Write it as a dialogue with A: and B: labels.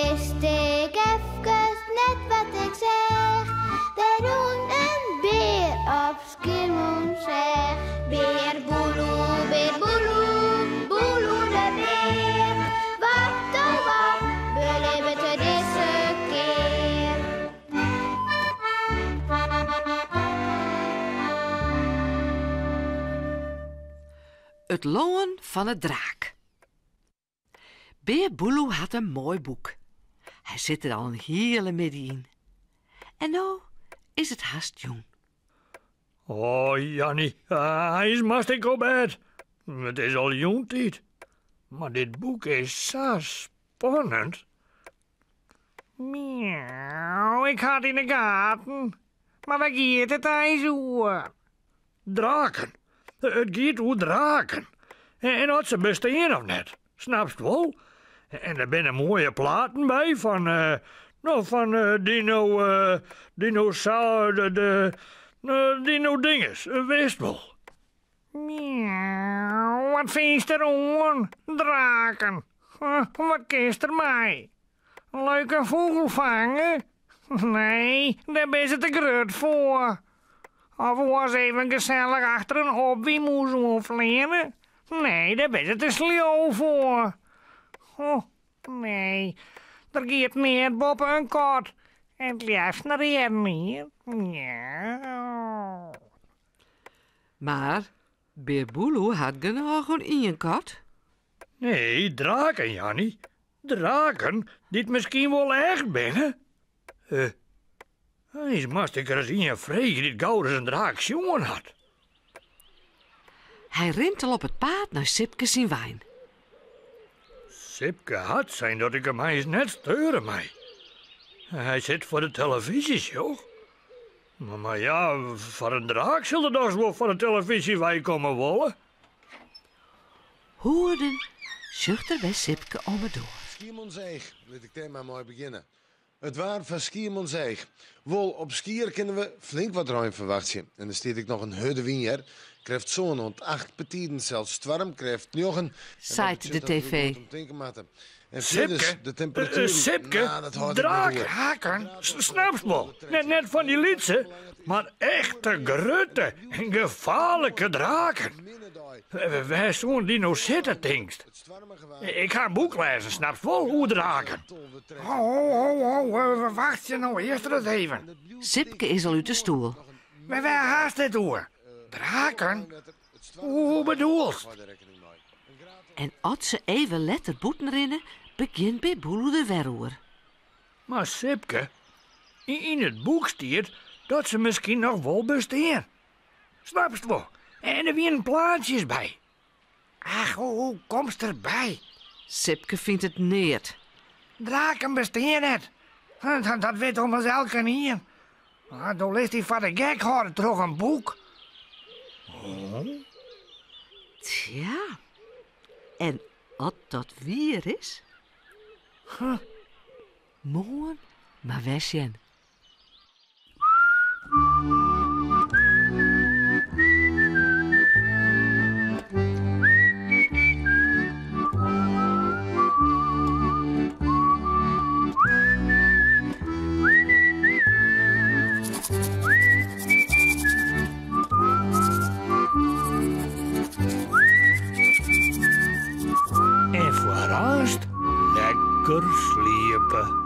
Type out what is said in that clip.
A: wist ik efkes net wat ik seach. Der rûn in bear op Skiermûntseach. Bear Boeloe, bear Boeloe, Boeloe de bear. Wat oh wat belibbet er dizze kear?
B: It lân fan 'e draak. Bear Boeloe hat in moai boek. Hy sit der al in hiele middei yn. En no is it hast jûn.
C: O, Janny, eins moast ik op bêd. It is al jûntiid. Mar dit boek is sa spannend.
D: Miauw, ik ha it yn 'e gaten. Mar wêr giet it eins oer?
C: Draken. It giet oer draken. En oft se bestean of net. Snapst wol? En der binne moaie platen by fan, no, fan dino, dinosaur, de, dino dinges, witst wol.
D: Miauw, wat fynst der oan? Draken. Wat kinst der mei? Leuk in fûgel fange? Nee, dêr binne se te grut foar. Of oars even gesellich achter in opwynmûs oan fleane? Nee, dêr binne se te sleau foar. Oh, nee, der giet neat boppe in kat. En it leafst in readen ien. Miauw.
B: Mar Bear Boeloe hat genôch oan ien kat.
C: Nee, draken, Janny. Draken dy't miskien wol echt binne. Eh, eins moast ik ris ien freegje dy't gauris in draak sjoen hat.
B: Hy rint al op it paad nei Sipke syn wein.
C: Sipke hat sein dat ik him eins net steure mei. Hy sit foar de telefyzje, sjoch. Mar ja, foar in draak sil er dochs wol foar de telefyzje weikomme wolle.
B: Hoeden sjocht er by Sipke om 'e doar.
E: Skiermûntseach, lit ik dêr mar mei begjinne. It waar foar Skiermûntseach. Wol, op Skier kinne we flink wat rein ferwachtsje. En der stiet ek noch in hurde wyn hear. Krêft sân oant acht, betiden sels stoarmkrêft njoggen. En dat
B: Seit de
E: betsjut dat we der
B: TV.
E: goed om tinke moatte. En fierders,
C: Sipke,
E: de temperatueren,
C: Sipke,
E: nou, dat hâld ik net oer.
C: draken, snapst wol. Net, net fan dy lytse, mar echte grutte en gefaarlike draken. Wêr soene dy no sitte, tinkst? Ik ha in boek lêzen, snapst wol, oer draken.
D: Ho, ho, ho, ho, wachtsje no earst ris even.
B: Sipke is al út de stoel.
D: Mar wêr hast it oer? Draken? Hoe bedoelst?
B: En as se even letter bûten rinne, begjint Bear Boeloe der wer oer.
C: Mar Sipke, yn it boek stiet dat se miskien noch wol bestean. Snapst wol? En der wienen plaatsjes by.
D: Ach, hoe komst derby?
B: Sipke fynt it neat.
D: Draken bestean net. Dat wit ommers elkenien. Do litst dy foar de gek hâlde troch in boek.
B: Tsja, en as dat wier is?
D: Huh.
B: Moarn mar wer sjen.
C: En foar aanst lekker sliepe.